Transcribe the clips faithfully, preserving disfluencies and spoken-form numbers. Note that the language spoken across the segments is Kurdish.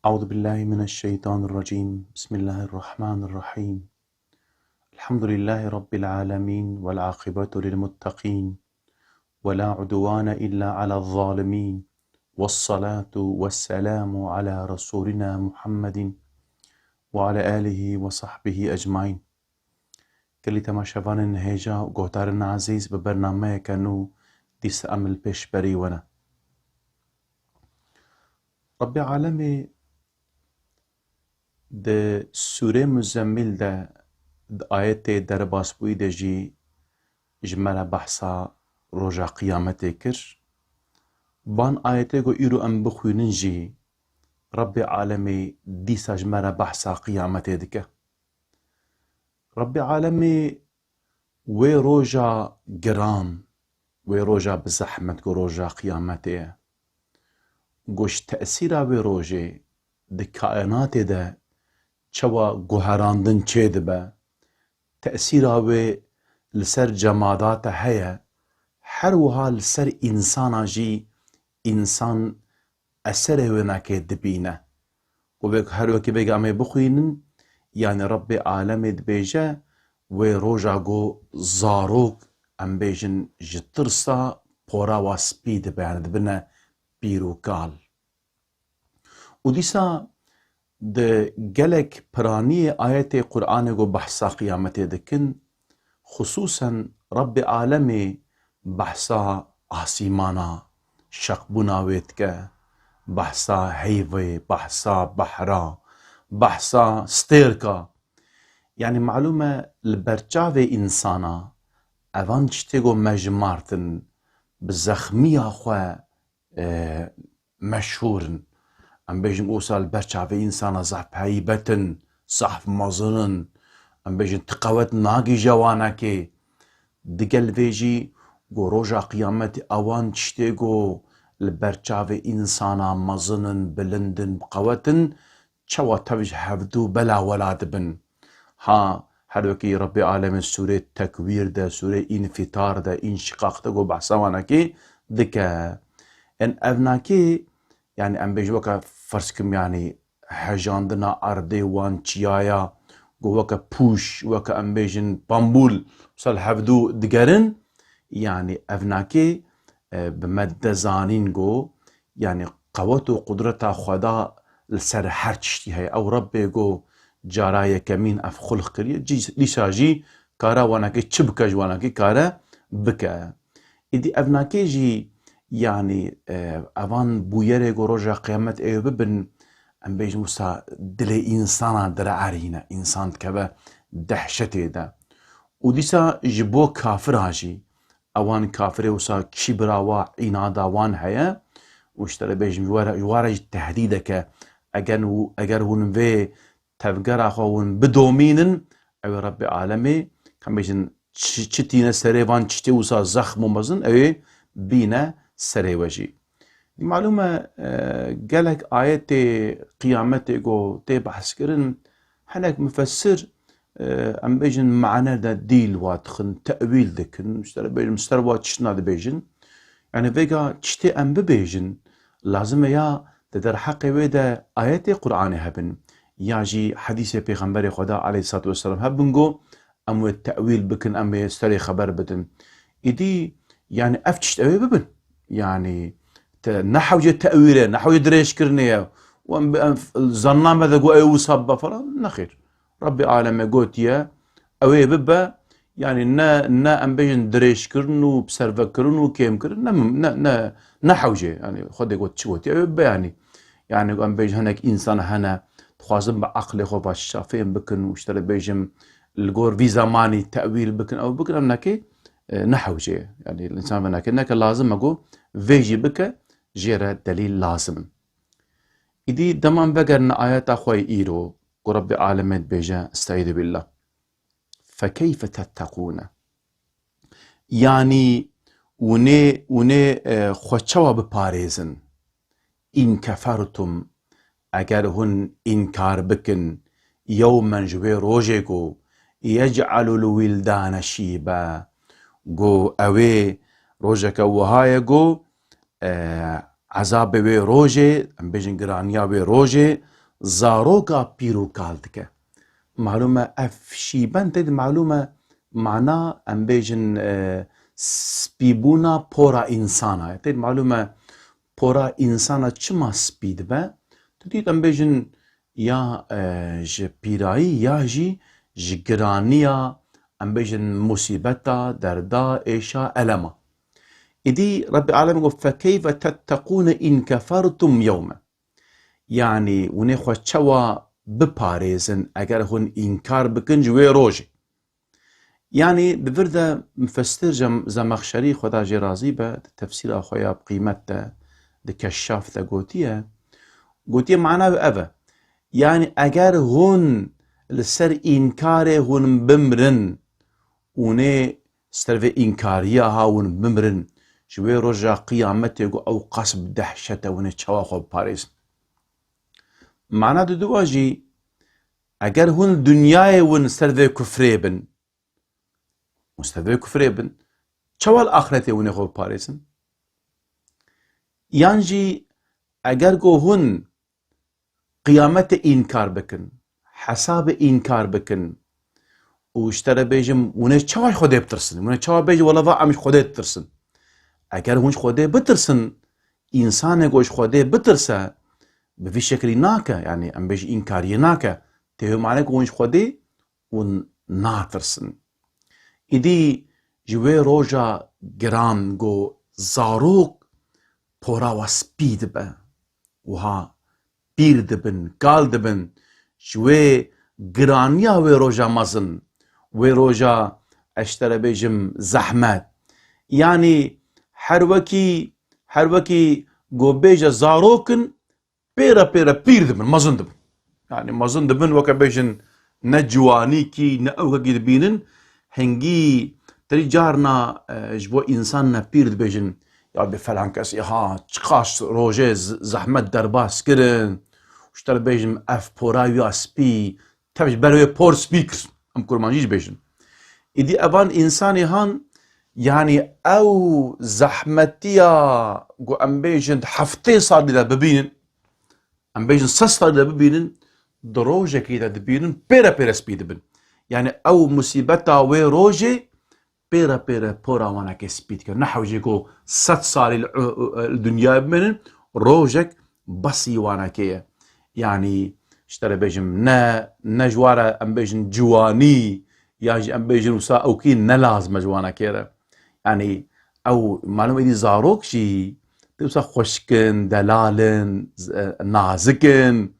أعوذ بالله من الشيطان الرجيم. بسم الله الرحمن الرحيم. الحمد لله رب العالمين والعاقبة للمتقين ولا عدوان إلا على الظالمين والصلاة والسلام على رسولنا محمد وعلى آله وصحبه أجمعين. Gelî temaşevanên hêja û guhdarên ezîz, bi bernameyeke nû dîsa em li pêşberî we ne. Rebbê Alemê di Sûrê Muzemmîl de, di ayetê derbasbûyî de jî ji me re behsa roja qiyametê kir. Van ayetê ku îro em bixwînin jî, Rebbê Alemê dîsa ji me re behsa qiyametê dike. Rebbê Alemê wê roja giran, wê roja bi zehmet ku roja qiyametê ye. Ku ji tesîra wê rojê di kaînatê de çawa guherandin çêdibe, tesîra wê li ser cemadata heye, her wiha li ser însana jî însan eserê wênakê dibîne. Û wek, her wekî vêga em ê bixwînin, yanî Rebbê Alemê dibêje, wê roja ku zarok, em bêjin, ji tirsa pora wa spî dibe, yanî dibine pîr û kal. Û dîsa di gelek piraniyê ayetê Qur'anê ku behsa qiyametê dikin, xisûsen Rebbê Alemê behsa asîmana, şeqbûna wê dike, behsa heyvê, behsa behra, behsa stêrka. Yanî malûm e, li ber çavê însana evan tiştê ku me jimartin, bi zexmiya xwe e, meşhûr in. Em bêjin wisa li ber çavê însana zehf heybet in, zehf mezin in. Em bêjin ti qewet nagihîje wanekê. Digel vê jî ku roja qiyametê ewan tiştê ku li ber çavê însana mezin in, bilind in, bi qewet in, çawa tev ji hevdû bela wela dibin. Ha, her wekî Rebbê Alemê sûrê Tekwîr de, sûrê Înfîtar de, Înşiqaq de ku behsa wanekê dike. En evnakê, yanî em bêjin weke ferz kim, yanî hejandina erdê wan çiyaya, ku weke pûş, weke em bêjin pambûl, misal hevdû digerin, yanî evnakê, e, bi me de zanîn ku, yanî qewet û qudreta Xweda li ser her tiştî heye. Ew Rebbê ku cara yekemîn ev xulq kiriye, cî-, dîsa jî kara wanakê çi bike ji wanakê kare bike. Îdî evnakê jî, yanî, e, evan bûyerê ku roja qiyamet ê bibin, em bêjin wisa dilê însana direerîne, însan dikeve dehşetê de. Û dîsa ji bo kafira jî, ewan kafirê wisa kîbira wa, înada wan heye, û ji te re bêjim, ji we re, ji we re jî tehdîdeke, eger û-, eger hûn vê tevgera xwe hûn bidomînin, ew ê Rebbê Alemê, ka em bêjin, çi, çi tîne serê van tiştê wisa zexm û mezin, ew ê bîne serê we jî. Malûm e, e, gelek ayetê qiyametê ku tê behs kirin, hinek mufessir, e, em bêjin mane de dîl wa dixin, tewîl dikin, ji te re bêjim ser wa tiştna dibêjin. Yanî vêga tiştê em bibêjin, lazim e ya di derheqê wê de ayetê Qur'anê hebin, ya jî hedîsê Pêxemberê Xweda aleyhissalatu vesselam hebin ku em wê tewîl bikin, em wê serê xeber bidin. Îdî, yanî ev tişt ew ê bibin. Yanî te ne hewce tewîl e, ne hewce dirêjkirinê ye. Û em, em zanna me de got ew wisa bibe falan. Nexêr. Rebbê Alemê gotiye, ew ê bibe, yanî ne, ne em bêjin dirêjkirin û biservekirin û kêmkirin, ne, ne, ne, ne hewce. Yanî Xwedê got çi gotiye, ew ê bibe yanî. Yanî em bêjin hinek însan hene, dixwazin bi eqlê xwe va tişta fêm bikin û ji te re bêjim, li gor vî zemanî tewîl bikin, ew bikin, em neke, e, ne hewce ye. Yanî însan ve neke, neke lazim e ku vê jî bike, jê re delîl lazim in. Îdî dema em vegerine ayeta xwe yê îro, ku Rebbê Alemê dibêje, Estaizu billah. Fekeyfe tetteqûne. Yanî hûn ê, hûn ê, e, xwe çawa biparêzin? In kefertum, eger hûn înkar bikin, yewmen ji wê rojê ku, yec'alul wîldane şîbe, ku ew ê rojeke wiha ye ku, e, ezabê wê rojê, em bêjin giraniya wê rojê, zaroka pîr û kal dike. Malûm e ev şîben tê de malûm e mana em bêjin, e, spîbûna pora însana ye. Tê de malûm e pora însana çima spî dibe? Tu dît em bêjin ya, e, ji pîrayî ya jî ji giraniya em bêjin musîbeta, derda, êşa, elema. Îdî Rebbî Alem got, "Fekeyfe tettekûne in kefertum yewme." Yanî hûn ê xwe çawa biparêzin eger hûn înkar bikin ji wê rojê? Yanî di vir de mufessir Cem-, Zemexşerî, Xweda jê razî be, di tefsîra xwe ya bi qîmet de, di Keşşaf de gotiye, gotiye mana wê ev e. Yanî eger hûn li ser înkarê hûn bimrin, hûn ê ser vê înkariya ha hûn bimrin, ji wê roja qiyametê ku ew qas bi dehşet e, hûn ê çawa xwe biparêzin? Mana diduwa jî, eger hûn dinyayê hûn ser vê kufrê bin, hûn ser vê kufrê bin, çawa li axretê hûn ê xwe biparêzin? Yan jî eger ku hûn qiyametê înkar bikin, hesabê înkar bikin û ji te re bêjim, hûn ê çawa ji Xwedê bitirsin? Hûn ê çawa bêjin, wela va em ji Xwedê ditirsin? Eger hûn ji Xwedê bitirsin, însanê ku ji Xwedê bitirse, bi vî şekilî nake, yanî em bêjin înkariyê nake. Tê wê mane ku hûn ji Xwedê hûn natirsin. Îdî ji wê roja giran ku zarok pora we spî dibe, wiha pîr dibin, kal dibin, ji wê giraniya wê roja mezin, wê roja, ez ji te re bêjim, zehmet. Yanî her wekî, her wekî ku bêje zarok in, pêre pêre pîr dibin, mezin dibin. Yanî mezin dibin, weke bêjin ne ciwanîkî, ne ewkekî dibînin. Hingî terî carna, e, ji bo însan ne pîr dibêjin, ya bê felan kesê ha çiqas rojê z-, zehmet derbas kirin. Ji te re bêjim ev pora wî ya spî, tev ji ber wê por spî kir. Em kurmancî jî bêjin. Îdî evan însanê han, yanî ew zehmetiya ku em bêjin di heftê salî de bibînin, em bêjin sed salî de bibînin, di rojekî de dibînin, pêre pêre spî dibin. Yanî ew musîbeta wê rojê pêre pêre pora wanekê spî dike. Ne hewcê ku sed salî li, li dinyayê bimînin, rojek besî wanekê ye. Yanî ji te re bêjim, ne, ne ji ware em bêjin ciwanî, ya jî em bêjin wisa ewkî ne lazim e ji wanekê re. Yanî ew, malum êdî zarok jî, tê wisa xweşik in, delal in, z-, e, nazik in.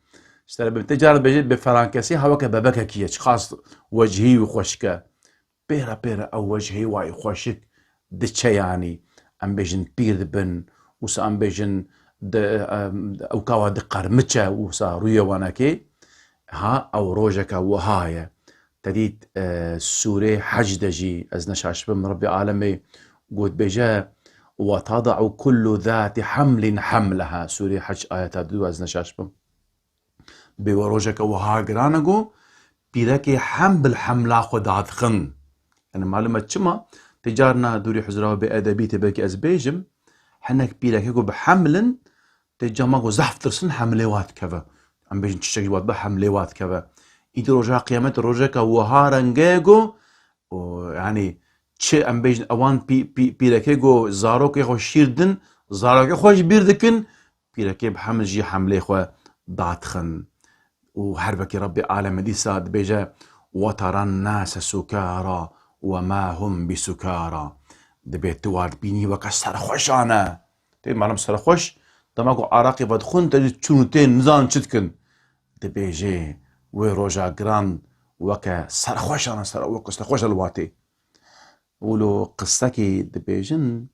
Ji te re bê-, tê cara dibêje bê felankesî ha weke bebekekî ye, çiqas wecihî wî xweşik e. Pêre pêre ew wecihê wayî xweşik diçe, yanî em bêjin pîr dibin, wisa em bêjin di, em, ewka wa diqermiçe, wisa rûyê wanekê, ha ew rojeke wiha ye. Te dît, e, sûrê Hec de jî, ez ne şaş bim, Rebbê Alemê got bêje, "Ve tada'u kullu zati hamlin hamleha." Sûrê Hec ayeta du, ez ne şaş bim. Bê we rojeke wiha giran e ku pîrekê heml hemla xwe dadixin. Yanî malum e çima? Tê carna dûrî huzra we bê edebî tê belkî ez bêjim, hinek pîrekê ku bi heml in, tê cama ku zehf tirsin hemlê wa dikeve. Em bêjin çişek ji wa dibe hemlê wa dikeve. Îdî roja qiyametê rojeke wiha renge ye ku û, yanî, çi em bêjin, ewan pî-, pî-, pîrekê ku zarokê xwe şîr din, zarokê xwe ji bîr dikin, pîrekê bi heml jî hemlê xwe dadixin. Û her wekî Rebbê Alemê dîsa dibêje, "Ve teran nase sukara ve ma hum bi sukara." Dibê tu wan dibînî weke serxweşan e. Tê malum serxweş, dema ku araqê vedixwin, te dî çûn û tên, nizanin çi dikin. Dibêje, wê roja giran weke serxweşan e, ser-, weke serxweş e li watê. Wilo qisekî dibêjin,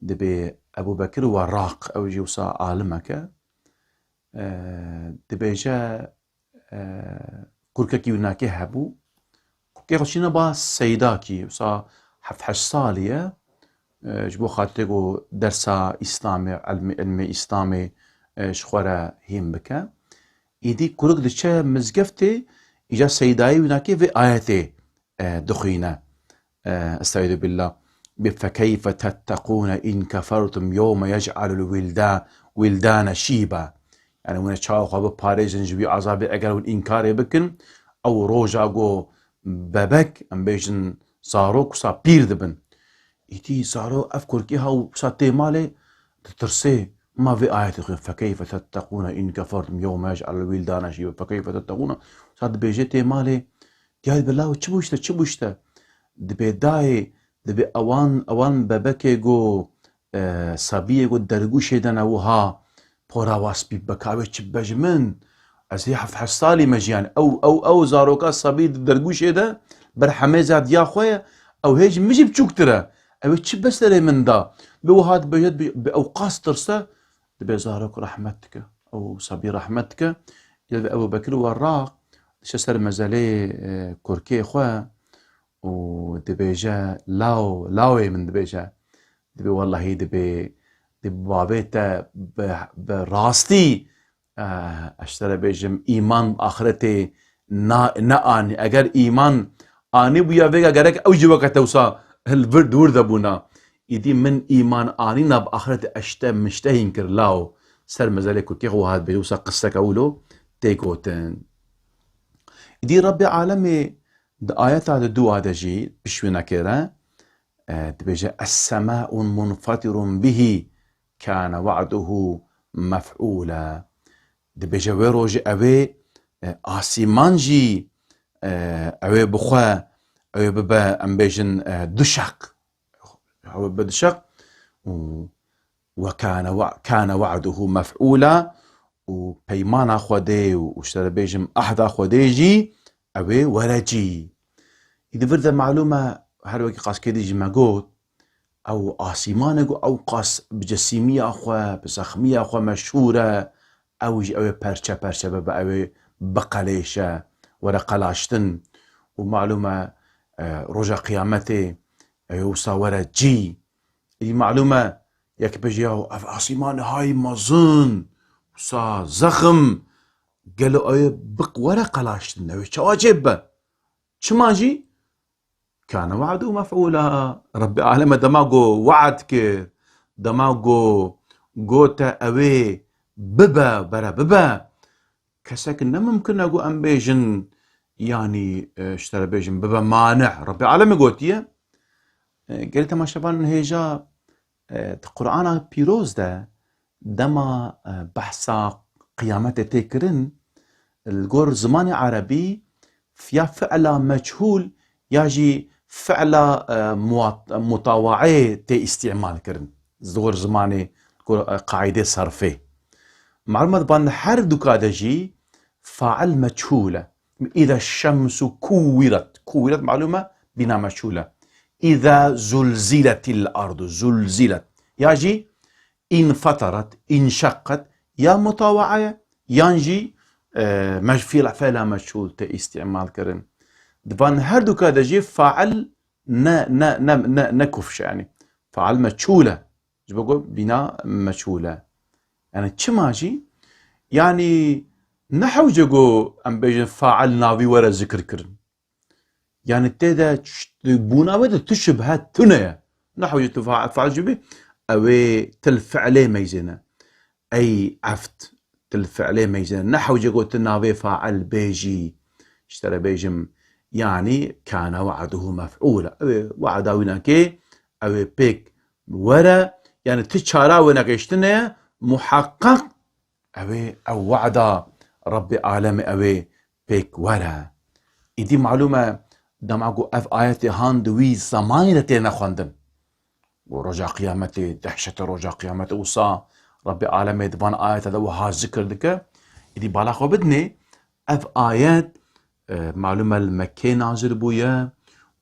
dibê Ebû Bekir Werraq, ew jî wisa alimek e, e, dibêje, e, kurkekî winakê hebû. Kurkê xwe çîne ba Seydakî, wisa heft heşt salî ye, e, ji bo xatirê ku dersa Îslamê, ilmê, ilmê Îslamê, e, ji xwe re hîn bike. Îdî kurik diçe mizgeftê, îca Seydayê winakê vê ayetê, e, dixwîne. E, Estaizu billah. Bi fekeyfe tetteqûne in kefertum yewme yec'alul wilda-, wildane şîba. Yani hûn ê çawa xwe biparêzin ji wî azabê eger hûn înkarê bikin, ew roja ku bebek, em bêjin zarok wisa pîr dibin. Îtî zaro ev kurkê ha wisa tê malê ditirsê. Ma vê ayetê xwe fekeyfe tetteqûne in kefertum yewme yec'alul wildane şîba fekeyfe tetteqûne wisa dibêje tê malê. Diya dibe law çi bû işte, çi bû işte. Dibê dayê, dibê ewan, ewan bebekê ku, e, sabiyê ku dergûşê de ne wiha pora waspî bika wê çi bibe ji min. Ez hê heft heşt salî me jiyan. Ew, ew, ew zaroka sabî di dergûşê de ber hemêza diya xwe ye. Ew hê ji min jî biçûktir e. Ew ê çi be serê min da? Bi wiha dibêje, bi, bi ew qas tirse, dibê zarok rehmet dike. Ew sabî rehmet dike. Ya Ebu Bekir we ra, dişe ser mezelê, e, kurkê xwe û dibêje, "Law, lawê min," dibêje. Dibê, "Wellahî," dibê, "di babê te bi, bi rastî, eh, ez ji te re bêjim, îman bi axretê na-, neanî. Eger îman anîbûya vêga gerek ew jî weke te wisa hil vir dûr de bûna. Îdî min îman anîna bi axretê ez ji te min ji te hîn kir law." Ser mezelê kurkê xwe wiha dibêje, wisa qiseke wilo tê gotin. Îdî Rebbê Alemê di ayeta di dûa de jî pişwînekê re, e, dibêje, "Es-sema'un munfatirun bihi kâne wa'duhu mef'ûla." Dibêje, wê rojê ew ê, e, asîman jî, e, ew ê bi xwe, ew ê bibe, em bêjin, e, du şeq. Ew ê bibe du şeq. Û "Ve kâne wa-, kâne wa'duhu mef'ûla." Û peymana Xwedê û, û ji te re bêjim, ehda Xwedê jî ew ê were cî. Î di vir de malûm e, her wekî qas kêdî jî me got, ew asîmanê ku ew qas bi cesîmiya xwe, bi zexmiya xwe meşhûr e, ew jî ew ê perçe perçe bibe, ew ê biqelêşe, were qelaştin. Û malûm e, e, roja qiyametê ew ê wisa were cî. Î malûm e, yek bêje, "Ya ev asîmanê hay mezin, wisa zexm, gelo ew ê biq-, were qelaştin, ew ê çawa çê bibe?" Çima jî? Kâne wa'du mef'ûla. Rebbê Aleme dema ku we'd kir, dema ku gote ew ê bibe, bere bibe, kesek ne mimkin e ku em bêjin, yanî, e, ji te re bêjin, bibe mani. Rebbê Alemê gotiye. E, gelê temaşevanên hêja, e, di Qur'ana Pîroz de dema, e, behsa qiyametê tê kirin, li gor zimanê erebî ya fi'la meçhûl ya jî fi'la, e, muwa-, mutawaê tê îstîmal kirin. Li gor zimanê, li gor, e, qaîdê serfê. Malûm e, di van her duka de jî fail meçhûl e. Îza şemsu kuwiret. Kuwiret malûm e, bîna meçhûl e. Îza zulziletil ardu zulzilet. Ya jî infetarat, inşeqqet, ya mutawaa ye, yan jî, e, mec-, fiil, fiila meçhûl tê îstîmal kirin. Di van her duka de jî fail ne, ne, ne, ne, ne kufş e, yanî. Fail meçhûl e. Ji bo ku bîna meçhûl e. Yanî çima jî? Yanî ne hewce ku em bêjin fail navî were zikir kirin. Yanî tê de ç-, bûna wê de tu şibhe tune ye. Ne hewce tu fa-, fail jî bî, ew ê til fiilê meyzêne. Ey eft, til fiilê meyzêne. Ne hewce ku tu navê fail bêjî. Ji te re bêjim, yanî kâne wa'duhu mef'ûla. Ew ê wa'da wî nake, ew ê pêk were, yanî ti çara wê negeştine ye, muheqqeq ew ê ew wa'da Rebbê Alemê ew ê pêk were. Îdî malûm e, dema ku ev ayetê han di wî zemanî de têne xwendin. Û roja qiyametê, dehşeta roja qiyametê, wisa Rebbê Alemê di van ayeta de wiha zikir dike, îdî bala xwe bidinê, ev ayet, e, malûm e li Mekkê nazil bûye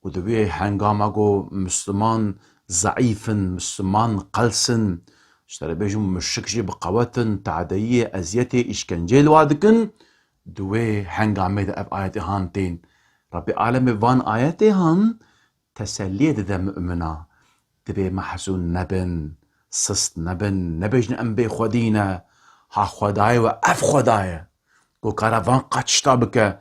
û di wê hengama ku Misliman zeîf in, Misliman qels in, ji te re bêjim muşrik jî bi qewet in, tadeyiyê, eziyetê, îşkenceyê li wa dikin, di wê hengamê de ev ayetê han tên. Rebbê Alemê van ayetê han, teselliyê dide mumina. Dibê mehzûn nebin, sist nebin, nebêjin em bêxwedî ne. Ha Xwedayê we ev Xweda ye. Ku kare van qat tişta bike.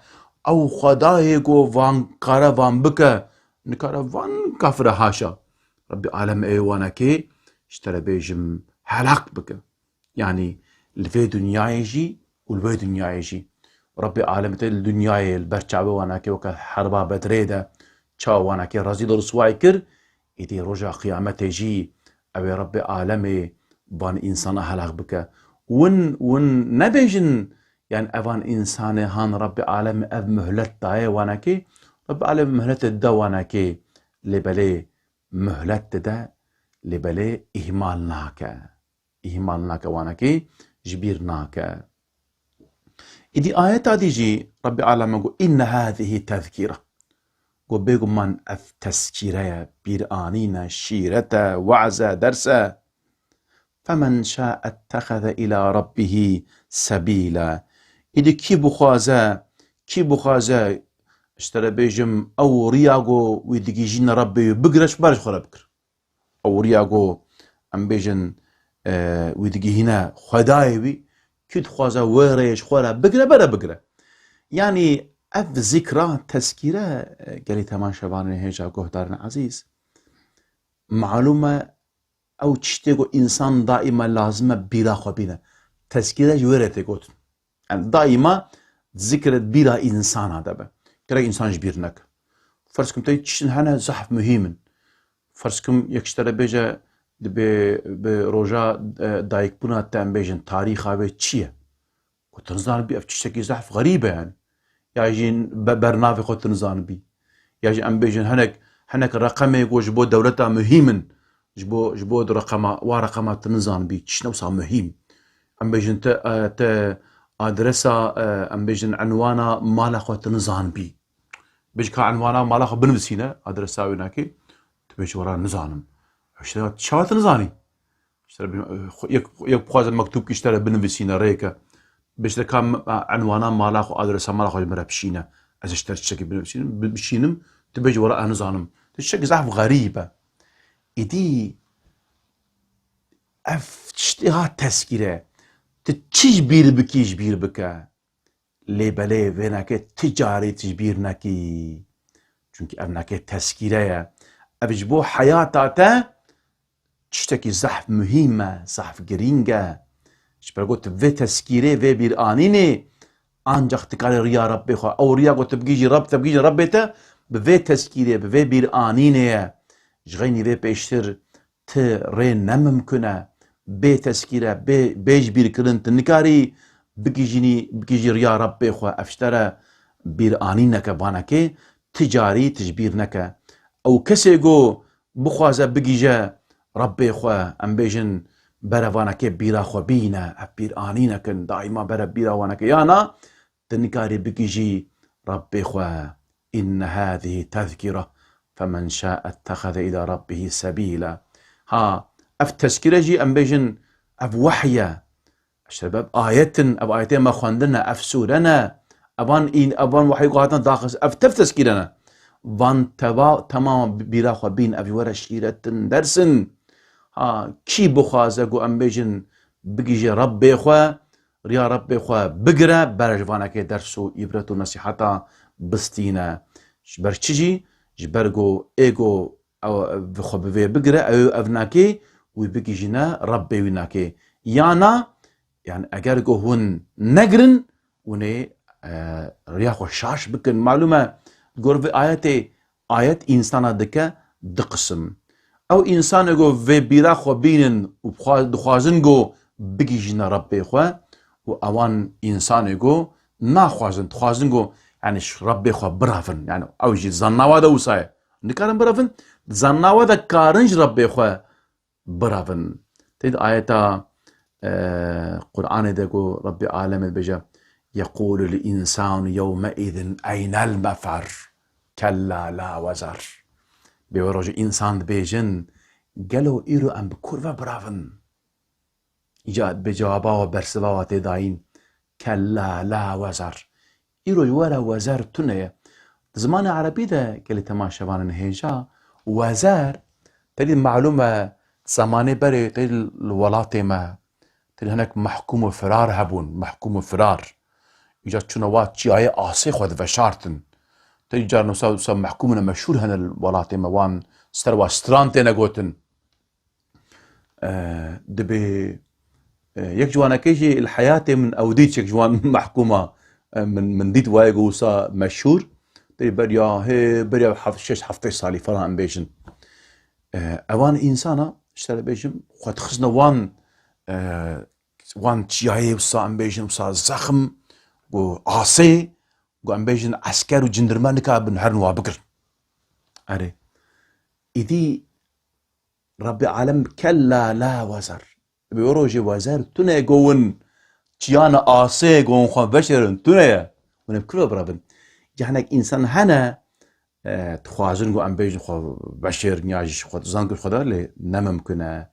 Ew Xwedayê ku van kare van bike, nikare van kafire haşa. Rebbê alem ê wanekê, ji te re bêjim, helak bike. Yanî li vê dinyayê jî û li wê dinyayê jî. Rebbê alem te li dinyayê li ber çavê wanekê weke herba Bedrê de çawa wanekê rezîl û risway kir, êdî roja qiyametê jî ew ê Rebbê alemê van însana helak bike. Win, win nebêjin, yani evan însanê han Rebbê alem ev muhlet daye wanekê, Rebbê alem muhletê da wanekê, lê belê muhlet dide, lê belê îhmal nake. Îhmal nake wanekê, ji bîr nake. Îdî ayeta dî jî Rebbê aleme got, "Inne hâzihî tezkîre." Got, "Bêguman ev tezkîre ye, bîranîn e, şîret e, we'z e, ders e." "Femen şâ ettexeze ilâ rabbihî sebîle." Îdî kî bixwaze, kî bixwaze, ji te re bêjim, ew riya ku wî digihîjîne Rebbê wî bigire, ji ber ji xwe re bikir. Ew riya ku em bêjin, e, wî digihîne Xwedayê wî, kî dixwaze wê rê ji xwe re bigire, bere bigire. Yanî ev zikra, tezkîre, e, gelî temaşevanên hêja guhdarên ezîz, malûm e, ew tiştê ku însan daîma lazim e bîra xwe bîne. Tezkîre ji wê re tê gotin. Yani daîma zikr bîra însana de be. Gerek însan ji bîr neke. Ferz kim te tiştin hene zehf muhîm in. Ferz kim yek ji te re bêje, dibê bi roja, e, dayikbûna te em bêjin, tarîxa wê çi ye? Ku tu nizanibî, ev tiştekî zehf xerîb e yani. Ya jî be-, bernavê xwe tu nizanibî. Ya jî em bêjin hinek, hinek reqemê ku ji bo dewleta muhîm in, ji bo, ji bo reqema, wa reqema tu nizanibî, tişt ne wisa muhîm. Em bêjin te, e, te adresa, e, em bêjin enwana mala xwe tu nizanibî. Bêj ka enwana mala xwe binivîsîne, adresa wê nakê, tu bêjî wela nizanim. Ew tişt çawa tu nizanî? Ji te re bi-, xwe-, yek, yek bixwaze mektûbkî ji te re binivîsîne, rêke. Bêjte ka m-, a, enwana mala xwe, adresa mala xwe ji min re bişîne. Ez ji te re tiştekî binivîsînim, bi-, bişînim, tu bêjî wela ez nizanim. Tu tiştekî zehf xerîb e. Îdî ev tiştê ha tezkîre. Tu çi ji bîr bikî, ji bîr bike. Lê belê vê nake ti carî tu ji bîr nekî. Çunkî ev nake tezkîre ye. Ev ji bo heyata te tiştekî zehf muhîm e, zehf girîng e. Ji ber ku tu vê tezkîrê, vê bîranînê, ancax dikarî riya Rebbê xwe. Ew riya ku tu bigihîjî Reb, te bigihîjî Rebbê te, bi vê tezkîrê, bi vê bîranînê ye. Ji xeynî vê pêştir ti rê ne mimkun e. Bê tezkîre, bê, bê ji bîr kirin, tu nikarî bigihîjînî, bigihîjî riya Rebbê xwe. Ev ji te re bîranîneke vanekê, ti carî tu ji bîr neke. Ew kesê ku bixwaze bigihîje Rebbê xwe, em bêjin, bere vanekê bîra xwe bîne, ev bîranînekin, daîma bere bîra wanekê. Ya na, tu nikarî bigihîjî Rebbê xwe. Inne hâzihî tezkîre, femen şâ ettexeze îlâ rabbihî sebîle. Ha, ev tezkîre jî em bêjin, ev wehy e. Ji sebeb ayet in, ev ayetê me xwendine, ev sûre ne, evan în, evan wehî ku hatine daxist, ev tev tezkîre ne. Van teva, temama bîra xwe bîn, ev ji we re şîret in, ders in. Ha, kî bixwaze ku em bêjin, bigihîje Rebbê xwe, riya Rebbê xwe bigire, bere ji vanekê ders û îbret û nesîheta bistîne. Ji ber çi jî? Ji ber ku ê ku ew, ev xwe bi vê bigire, ew, ev nakê, wî bigihîjîne Rebbê wî nakê. Ya na, yani eger ku hûn negirin, hûn ê, e, riya xwe şaş bikin. Malûm e, gor vê ayetê, ayet însana dike du qisim. Ew însanê ku vê bîra xwe bînin û bixwa-, dixwazin ku bigihîjîne Rebbê xwe û ewan însanê ku naxwazin, dixwazin ku, yani, ji Rebbê xwe birevin. Yani ew jî zannawa de wisa ye. Nikarin birevin, zannawa de karin ji Rebbê xwe birevin. Tê di ayeta, e, Qur'anê de ku Rebbê alemê dibêje, "Yeqûlul însanu yewmeîzin eynel mefer, kella la wezer." Bê wê rojê însan dibêjin, "Gelo îro em bi kur ve birevin?" Îca bi cewaba we, bersiva we tê dayîn, "Kella la wezer." Îro ji we re wezer tune ye. Di zimanê erebî de gelî temaşevanên hêja, wezer, tedî malûm e, zemanê berê tedî li welatê me, tedî hinek mehkûm û firar hebûn, mehkûm û firar. Îca çûne wa çiyayê asê xwe diveşartin. Tedî carna wisa, wisa mehkûmine meşhûr hene li welatê me, wan Ser wa stran têne gotin. E, dibê, e, yek ji wanekê jî li heyatê min ew dît, yek ji wan mehkûma, e, min, min dît wayê ku wisa meşhûr. Dê beriya, hê, beriya heft-, şeş heftê salî falan em bêjin. E, ewan însana, işte bêjim, xwe dixistine wan, e, wan çiyayê wisa em bêjin, wisa zexm, ku asê, ku em bêjin esker û cindirme nikabin herin wa bigirin. Erê. Îdî Rabbê Alem kella la wezer. Bi rojê wezer tune govin çiyana asê govin xwe veşerin tune ye. Hûn ê bi kiro birevin. Cehnek însan hene, e, dixwazin ku em bêjin xwe veşêrin ya jî xwe zan ku xwe de lê ne mimkun e.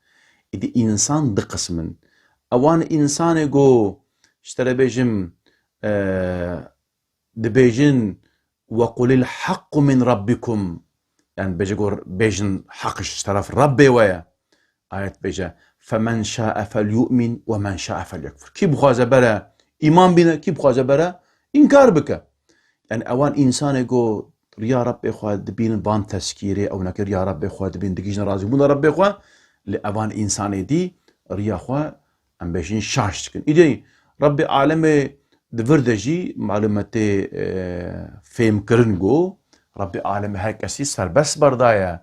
Îdî însan di qism in. Ewan însanê ku ji te re bêjim, e, dibêjin, "Ve qulil haqqu min rabbikum." Yani bêje gor bêjin haq ji teref Rabbê we ye. Ayet bêje, "Femen şa'e felyu'min ve men şa'e felyekfur." Kî bixwaze bere îman bîne, kî bixwaze bere înkar bike. Yani ewan însanê ku riya Rabbê xwe dibînin van teskîrê, ewnekê riya Rabbê xwe dibînin, digihîjin razîbûna Rabbê xwe, lê evan însanê dî riya xwe em bêjin şaş dikin. Îdî Rabbê Alemê di vir de jî malûmetê, e, fêmkirin ku Rabbê Alemê her kesî serbest berdaye.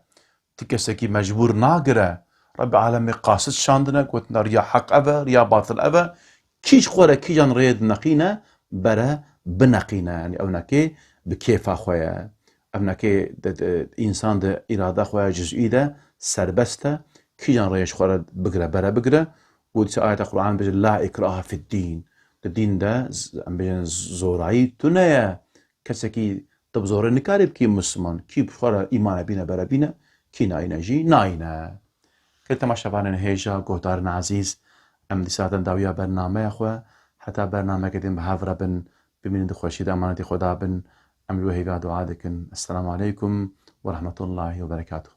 Ti kesekî mecbûr nagire. Rabbê Alemê qasid şandine, gotine riya heq ev e, riya batil ev e. Kî ji xwe re kîjan rêyê dineqîne, bere bineqîne. Yani ewnekê bi kêfa xwe ye. Ewnekê de, de, însan di îrada xwe ya cizî de serbest e. Kîjan rêyê ji xwe re bigire, bere bigire. Û di ayeta Qur'an bêje, "La ikrahe fid din." Di dîn de z-, em bêjin zorayî tune ye. Kesekî tu bi zorê nikarî bikî Misliman. Kî bi xwe re îmane bîne, bere bîne, kî nayîne jî nayîne. Kê temaşevanên hêja, guhdarên ezîz, em dîsa hatin dawiya bernameya xwe. Heta bernameyeke din bi hev re bin, bimînin di xweşî de, emanetî Xweda bin. Em li we hêviya dua dikin. Esselamu aleykum ve rahmetullahi ve berekatuhu.